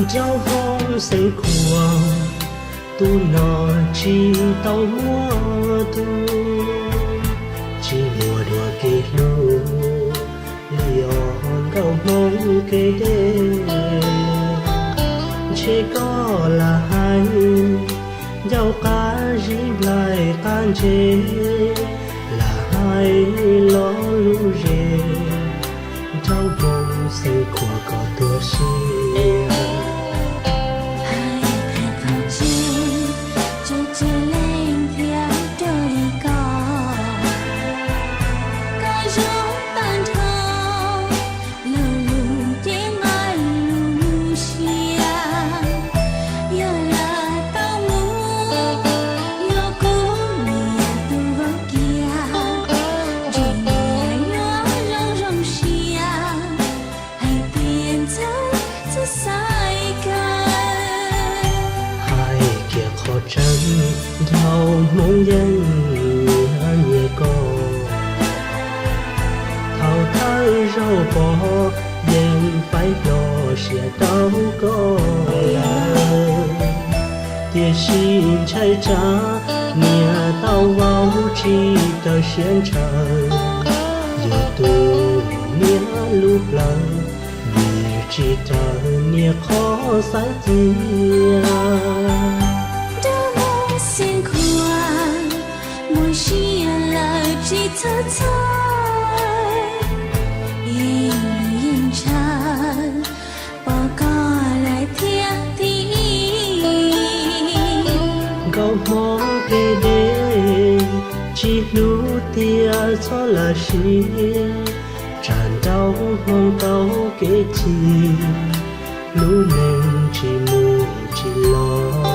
Nraug Hmoob Xeev Khuam, tus no tsis tau muaj tub, tsis muaj dua kev hlub li os nkauj Hmoob kev deb. Ntshe koj lam hais ncauj qab zib nplaig qab ntse, lam hais lo lus ze, nraug Hmoob Xeev Khuam kom tuag siab. Hais qhov tseeb, tseeb tseeb leej thiab rau li koj, koj zoo tag nrho, lo lus ces nqaij lus siab. Yog lam tau mus, yog kuv niam tus vauv kiag, ntshe niam yuav zoo zoo siab, hais tias ntxhais txawj xaiv kawg. Hais kiag qhov tseeb, nraug Hmoob yeej nyiam nyiam koj. Thaum thawj zaug pom yeej faib hlo siab rau koj lawm, tiam sis ntshai tsam niam tau vau tsis raws siab ntshaw, yog tus niam lub plawv vim tsis raws niam qhov xav cia. Nraug Hmoob Xeev Khuam, muaj sia lawm tsis txhob txhawj, yeej yeej ntshaw pom koj lawm thiab thiab. Nkauj Hmoob kev deb, tsis hlub tiag txhob lam siv, tsam nraug Hmoob tau kev chim, lub neej tsis mus tsis los.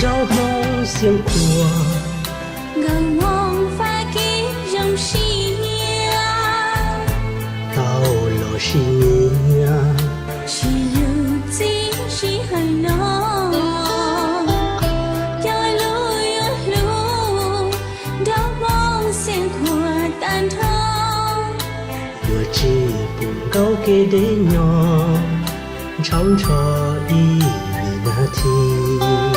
Nraug Hmoob Xeev Khuam, nkauj Hmoob Fab Kis zoo siab, tau los sib nyiam, sib hlub txij sij hawm no, cog lus yuav hlub nraug Hmoob Xeev Khuam tag nrho. Yuav tsis pub nkauj kev deb nyob, ntshauv ntsho ib vim nas this.